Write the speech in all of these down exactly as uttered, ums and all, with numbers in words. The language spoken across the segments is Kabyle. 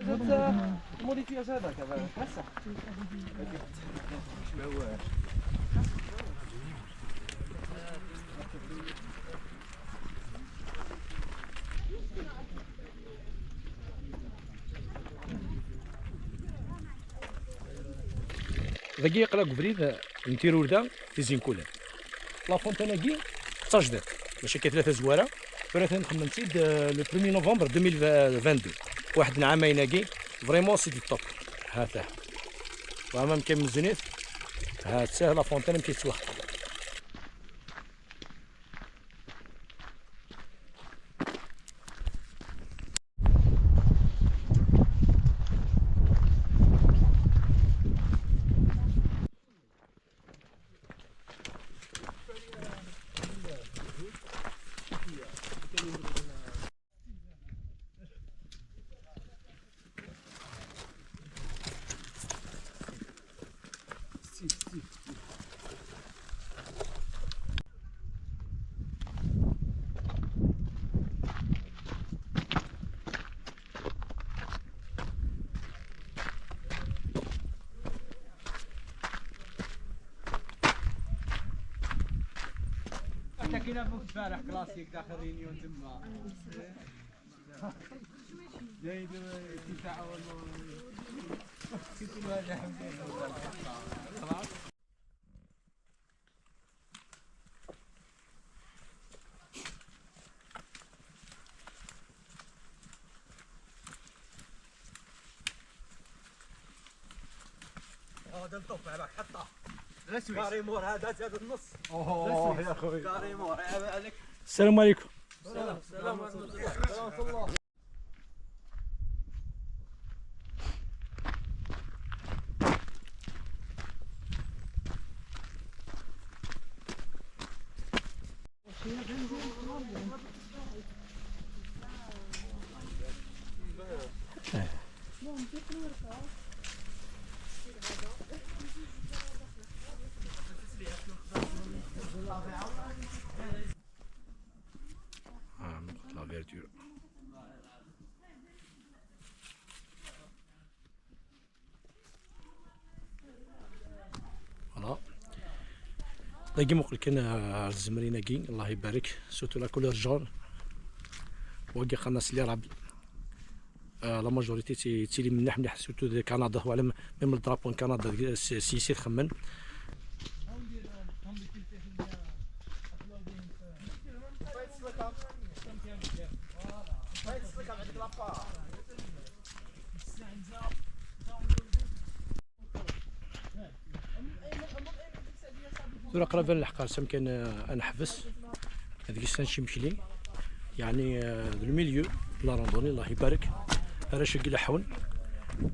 جات الموديفياج هذاك، هذا هسه. Dagi yeqla deg ubrid n Tirurda, Tizi n Kulan. La Fontaine-agi d tajdiṭ, maca akka tlata zwara, tura atan xemmen-tt-id, euh, le premier novembre deux mille vingt-deux, waḥed n ɛamayen-agi, vraiment c'est du top. Ha-t-a. Wa ma amek mezzunit, ha-tt-a La Fontaine amek yettwaxdem. حتى كاين ابوك البارح كلاسيك داخل رينيون تما. زايد الدفاع أول ما كنت الواجه. خلاص. هذا الطوب على حطه. لا سويس. كاريمور هذا زاد النص. اوه يا خوي. كاريمور، عيب عليك. السلام عليكم. السلام، السلام ورحمة الله. ورحمة الله. Ah, la verdure. Voilà. Dagi muqel kan, ah, ar tzemrin-agi, Allah ibarek, surtout la couleur jaune. Wagi qqaren-as l'érable. Ah, la majorité ti-, tili mliḥ mliḥ, surtout de Canada, wala m-, même le drapeau n Canada, deg-, s-, s-, yes i txemmem. Tura qrib ad nleḥq ɣer s amkan, eh, ad neḥbes. Ad gis ad nečč imekli. Yeɛni, eh, d le milieu de la randonnée, Allah ibarek. Arrac-agi leḥḥun.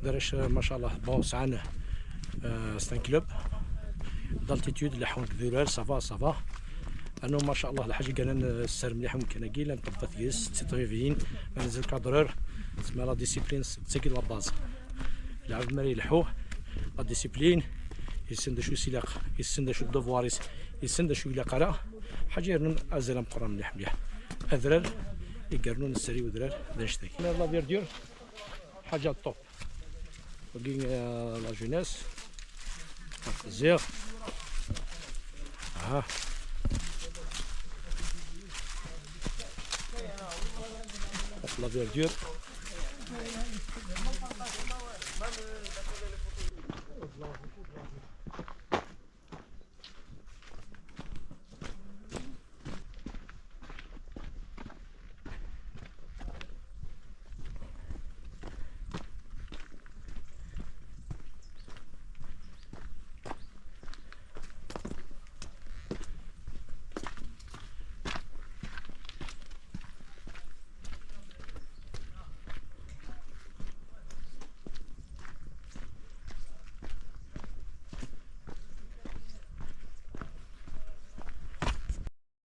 D arrac, eh, ma sha Allah, bon, sɛan, eh, c'est un club d'altitude, leḥḥun deg idurar, ça va, ça va. Anu, ma sha Allah, lḥaǧa i yernan, eh, sser mliḥ umkan-agi, llan ṭṭebbat deg-s, d tiṭbibiyin, ma nezal cadreur, tsemma la discipline, d tagi d la base. Lɛebd mi ara yelḥu, la discipline, yessen d acu i s-ilaq, yessen d acu d devoir-is, yessen d acu i ilaq ara. Ḥaǧa yernan azal ameqqran mliḥ mliḥ. Adrar i yernun sser i udrar d annect-agi. La verdure, ḥaǧa top. Wagi, euh, la jeunesse. Ziɣ. La verdure.